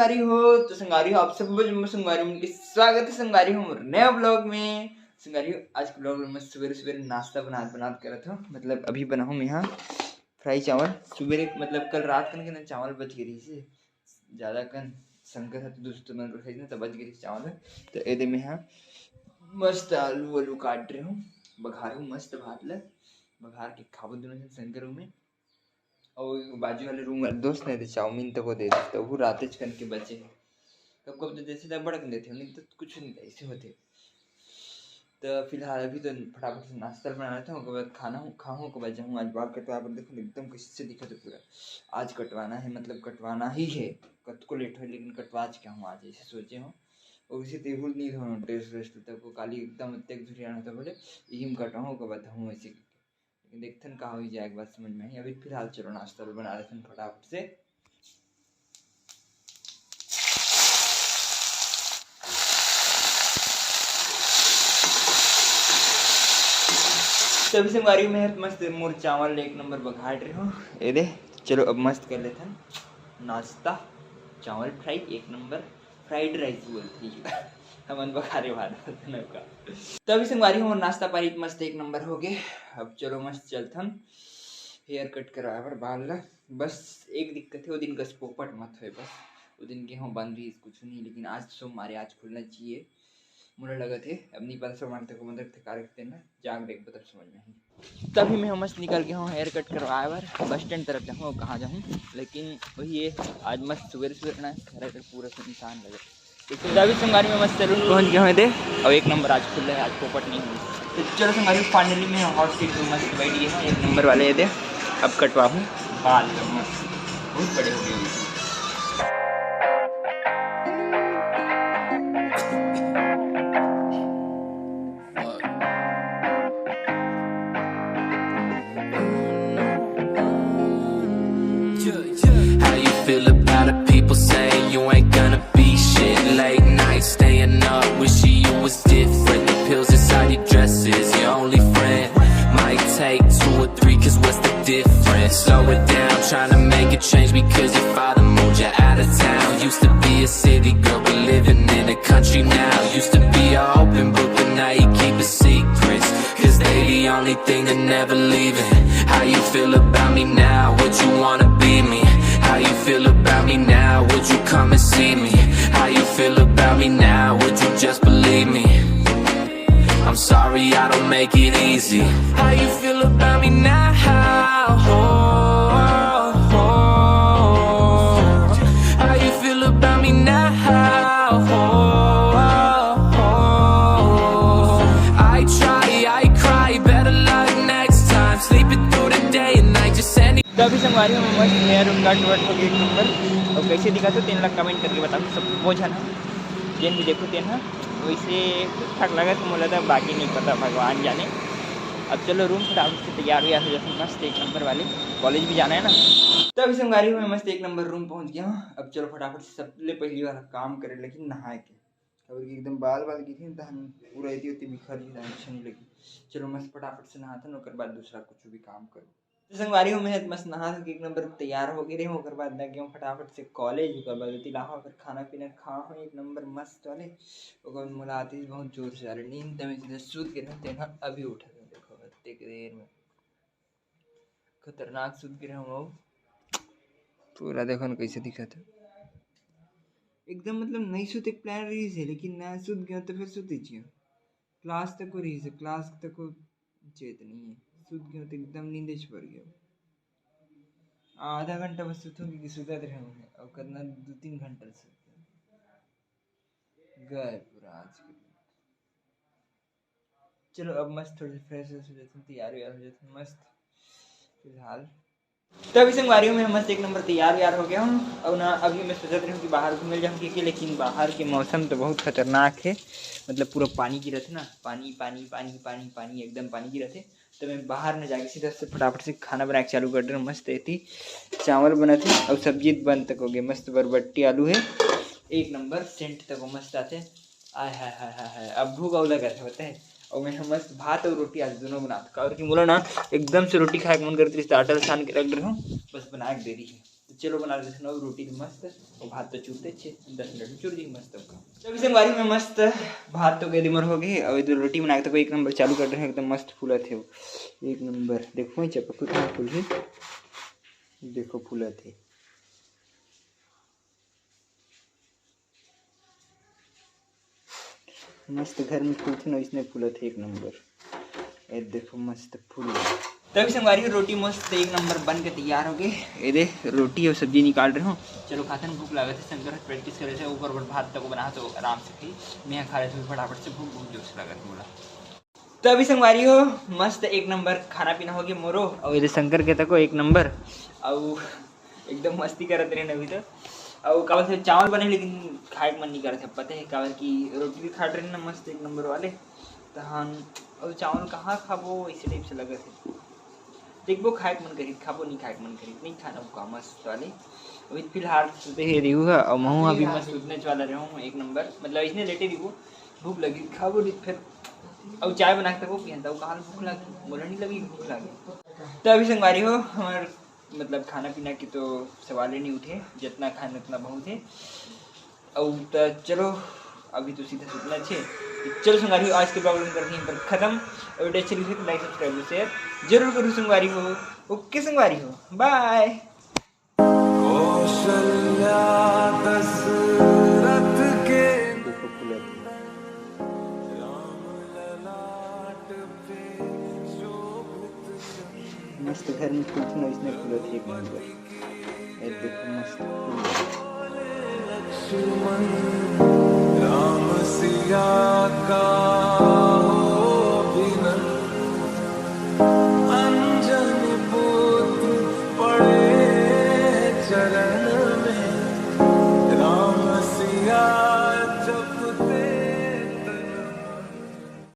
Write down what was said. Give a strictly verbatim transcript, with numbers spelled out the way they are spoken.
संगवारी हो, तो संगवारी हो, आप सब जम्मो संगवारी मन के स्वागत है संगवारी हो मोर नया ब्लॉग में। संगवारी हो, आज के ब्लॉग में मैं सुबह सुबह नाश्ता बनात बनात करत हूँ, मतलब अभी बनाहूँ मैं यहाँ फ्राई चावल। सुबह मतलब कल रात कन के ना चावल बच गए रहिस हे, ज़्यादा कन संगत ह तो दोस्त मन रहिस ना, तो बच गए रहिस चावल ह। तो एदे में यहाँ मस्त आलू वालू काट रहे हूँ, बघारू मस्त भात ल बघार के खाबो दोनों जन संग रूम में। और बाजू वाले रूम वाले दोस्त ने दे चाउमीन तको दे दे, तो वो रातेच कन के बचे। कब कब तो जैसे तो बड़क देते हो, नहीं तो कुछ नहीं ऐसे होते। तो फिलहाल अभी तो फटाफट से नाश्ता बना लेता हूँ, ओकर बाद खाना हूँ खाऊँ, ओकर बाद जाऊँ आज बाल कटवा पर। देखो एकदम कैसे दिखा तो पूरा आज कटवाना है, मतलब कटवाना ही है, कतको लेट हो लेकिन कटवा के हूँ आज, ऐसे सोचे हूँ। और इसे तेहुल नहीं धोना ड्रेस व्रेस, तब को काली एकदम अत्यक धुरियाना था बोले, यही में कटाऊँ, ओकर बाद हूँ ऐसे। लेकिन देखथन का हो जाए एक बात समझ में ही। अभी फिलहाल चलो नाश्ता बना लेथन फटाफट से। तभी संगवारी में मस्त मोर चावल एक नंबर बघाट रहे हो। ये दे, चलो अब मस्त कर लेथन नाश्ता। चावल फ्राई एक नंबर, फ्राइड राइस बोलते हैं हमन बघारे भात बोलते हैं का। तभी संगवारी हो नाश्ता पानी मस्त एक नंबर हो गए। अब चलो मस्त चलथन हेयर कट करवाए बर बाल ला। बस एक दिक्कत है, वो दिन कस पोपट मत होए, बस वो दिन के हम बंद भी कुछ नहीं, लेकिन आज सोमवार है, आज खुलना चाहिए। मोला लगत है अब नहीं पता सोमवार तक बंद रखते, का रखते ना, जाग देख बता समझ में ही। तभी मैं मस्त निकल गया हूँ हेयर कट करवाए बर, बस स्टैंड तरफ जाऊँ, कहाँ जाऊँ, लेकिन वही है आज मस्त सुबह सुबह ना घर पूरा सुनसान लगे। तो अभी संगवारी में मस्त सैलून पहुँच गया हूँ दे, और एक नंबर आज खुल रहा है, आज पोपट नहीं हुई। तो चलो संगवारी, फाइनली मैं हॉट सीट में मस्त बैठ गया हूँ एक नंबर वाले ये दे। अब कटवा हूँ बाल मस्त, बहुत बड़े हो गए। How you feel about the people saying you ain't gonna be shit? Late night staying up, wishing you was different. The pills inside your dresses, your only friend. Might take two or three, cause what's the difference? Slow it down, trying to make a change because your father moved you out of town. Used to be a city girl, but living in a country now. Used to be an open book, but now you keep it secrets. Cause they the only thing that never leaving. How you feel about me now? Would you wanna be me? How you feel about me now? Would you come and see me? How you feel about me now? Would you just believe me? I'm sorry, I don't make it easy. How you feel about me now? How you feel about me now? I try, I cry, better luck next time. Sleeping through the day and night, just sending तो अभी संगवारी हो मस्त hair cut what हो गया एक number. और कैसे दिखा तो तेन ला कमेंट करके बताओ सब वो झन ह, जेन भी देखो तेन ह। वैसे ठीक ठाक लगा तो मोला तो बाकी नहीं पता, भगवान जाने। अब चलो रूम फटाफट से तैयार व्यार हो जाते, मस्त एक नंबर वाले, कॉलेज भी जाना है ना। तो अभी संगवारी हो मैं मस्त एक नंबर रूम पहुंच गया हूँ। अब चलो फटाफट से सबले पहली वाला काम करे, लेकिन नहाए के, काबर कि एकदम बाल बाल गिरथे तहन पूरा एती ओती बिखर जी, अच्छा नहीं लगी। चलो मस्त फटाफट से नहाथन, ओकर बाद दूसरा कुछ भी काम करो। तो संगवारी हो मैं मस्त नहा के एक नंबर तैयार हो गए रहे हूँ, ओकर बाद लग गया हूँ फटाफट से कॉलेज। ओकर बाद ओती लाहा फिर खाना पीना खा हूँ एक नंबर मस्त वाले। ओकर बाद मोला आती बहुत जोर से आ रही नींद, तो मैं सीधा सूत के रहते हैं, अभी उठा था। देखो अतेक देर में खतरनाक सूत गिरे हूँ। पूरा देखो न कैसे दिखत है, एकदम मतलब नहीं सूते के प्लान रहिस हे, लेकिन ना सूत गयो तो फिर सूते जियो। क्लास तक को रहिस हे, क्लास तक को चेत नहीं है, सूत गयो तो एकदम नींदे पर गयो। आधा घंटा बस सूतूंगी कि सूतत रहूँ है, और करना दो तीन घंटा सूत गए पूरा आज के दिन। चलो अब मस्त थोड़े से फ्रेश व्रेश हो जाते हैं, तैयार व्यार हो जाते हैं मस्त। फिलहाल तो अभी संगवारी हो मैं मस्त एक नंबर तैयार व्यार हो गया हूँ। और ना अभी मैं सोचत रही हूँ कि बाहर घूमे जाऊँ, क्योंकि लेकिन बाहर के मौसम तो बहुत खतरनाक है, मतलब पूरा पानी गिरत है ना, पानी पानी पानी पानी पानी, एकदम पानी गिरत है। तो मैं बाहर न जाके सीधा से फटाफट से खाना बना के चालू कर दे रहा हूँ। मस्त एती चावल बनत है और सब्जी बन तक हो गया, मस्त बरबट्टी आलू है, एक नंबर सेंट तक मस्त आते। आय हाय हाय हाय हाय, अब भूख अउ लगत हे बताए। और मैं मस्त भात और रोटी आज दोनों बनात, काबर कि मोला ना एकदम से रोटी खाए के मन करत रहिस, त आटा ल छान के रख दे हूँ, बस बना के दे रही है। तो चलो बना लेते हैं रोटी तो मस्त, और भात तो चूरते छे, दस मिनट में चूर जाएगी मस्त। अब का, तो अभी संगवारी में मस्त भात तो गए मोर हो गए, और इधर रोटी बना के तो एक नंबर चालू कर रहे हैं, एकदम मस्त फूलत हे वो, एक नंबर। देखो चपक उठा फूल ही, देखो फूलत हे। मस्त घर में फूलथे ना, इसने फूलत हे एक नंबर। ये देखो मस्त फूल। तभी संगवारी हो, रोटी मस्त एक नंबर बन के तैयार हो गए। ये दे रोटी और सब्जी निकाल रहे हो। चलो खातन, भूख लागत हे। शंकर प्रैक्टिस करे से ऊपर ऊपर भात तक बना तो आराम से खाई। मैं खा लेते फटाफट से, भूख बहुत जोर से लागत मोला। तो अभी संगवारी हो, मस्त एक नंबर खाना पीना हो गया मोरो। और ये शंकर के तको एक नंबर। और एकदम मस्ती करत रहे अभी तो। और का बोलथे, चावल बने लेकिन खाए के मन नहीं करत हे, पता है काबर कि रोटी भी खा रहे ना मस्त एक नंबर वाले। तो हम और चावल कहाँ खाबो, इसी टाइप से लगत हे। देखबो खाए के मन करी खाबो, नहीं खाए के मन करी नहीं खाना, भूखा मस्त वाले। अभी फिलहाल सुते ही रिहू है और महू अभी मस्त सुतने वाला रहे हूँ एक नंबर, मतलब इसने लेटे रिहू। भूख लगी खाबो नहीं फिर। और चाय बना के तको पियन, तब कहाँ भूख लगी, मोला नहीं लगी भूख लगी। तो अभी संगवारी हो, हमारे मतलब खाना पीना की तो सवाल ही नहीं उठे, जितना खान उतना बहुत है। और तो चलो, अभी तो सीधा सुतना छे। चलो संगवारी हो, आज के ब्लॉग करते हैं पर खत्म। और वीडियो अच्छी लगी तो लाइक सब्सक्राइब शेयर जरूर करूँ संगवारी हो। ओके संगवारी हो, बाय। कौशल्या दशरथ के देखो फूलत हे। मस्त घर में फूलथे ना, इसने फूलत हे एक नंबर। ये देखो मस्त फूल। लक्ष्मण राम सिया